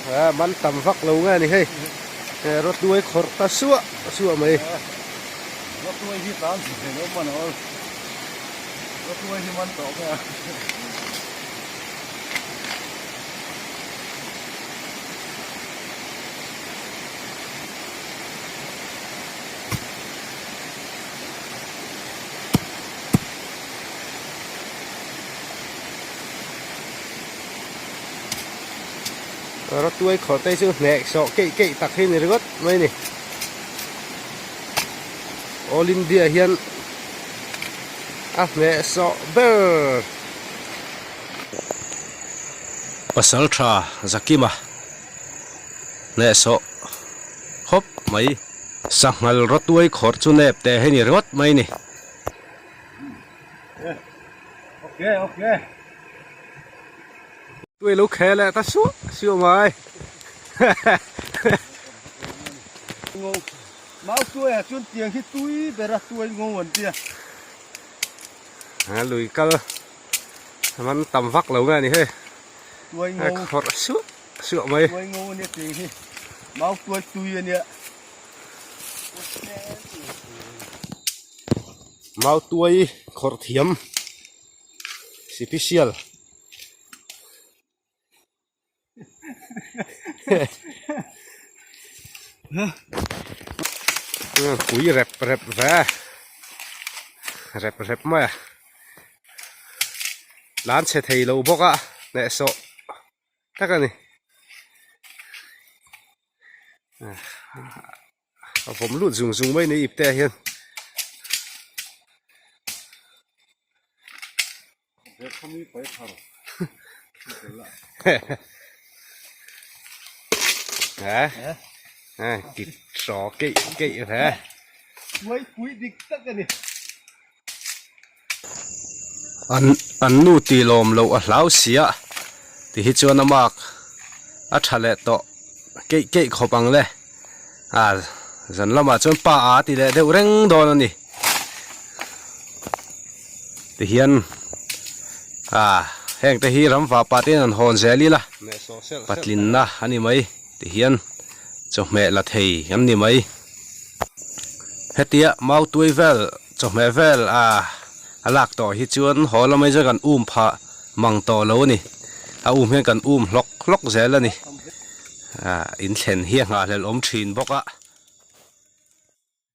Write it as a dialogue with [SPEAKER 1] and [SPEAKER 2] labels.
[SPEAKER 1] A man tam vak lo nge ni hei. Rawtuai khawrh ta suah suah mai.
[SPEAKER 2] Rawtuai hi tlan chi thei lo man aw. Rawtuai hi man tawh nge a.
[SPEAKER 1] Rawtuai khawr te chu hneh sawh keih keih tak hi ni ringawt mai a ni. All India hian a hneh sawh ber. Pasal tha Zakima hneh sawh khawp mai. Sanghal rawtuai khawr chu nep teh hi ni ringawt mai a ni.
[SPEAKER 2] Okay, okay.
[SPEAKER 1] Tuai lo khe leh ta suah suah mai.
[SPEAKER 2] Ngo. Mau tuai ah chuan tiang hi tui ber a tuai ngo an tia.
[SPEAKER 1] Ha lui kal man tam vak lo nge ni hei.
[SPEAKER 2] Tuai ngo.
[SPEAKER 1] Khawrh suah suah mai.
[SPEAKER 2] Tuai ngo ania tiang hi. Mau tuai tui ania.
[SPEAKER 1] Mau tuai khawrh thiam sipisial pui rep rep ve rep rep mai a tlan chhe thei lo bawk a hnehsawh tak a ni. A vawm lut zung zung mai ni ip te ah hian. Kit saw keih keih ve.
[SPEAKER 2] Tuaipui dik tak a ni.
[SPEAKER 1] An an nu tih lawm loh a hlau sia ti hi chuan a mark a tha leh tawh keih keih khawp ang le a zan lamah chuan pa a ti leh deuh reng dawn a ni ti hian a heng te hi ram vapa te hian an hawn zel ila patlinna a ni mai ti hian chawhmeh la thei an ni mai. Hetia Mautui vel chawhmeh vel a a lak tawh hi chuan haw lamah hi chuan kan um phah mang tawh lo a ni. A um hian kan um hlawk hlawk zel a ni. Ah in thlen hi a nghahhlelh awm thin bawk a.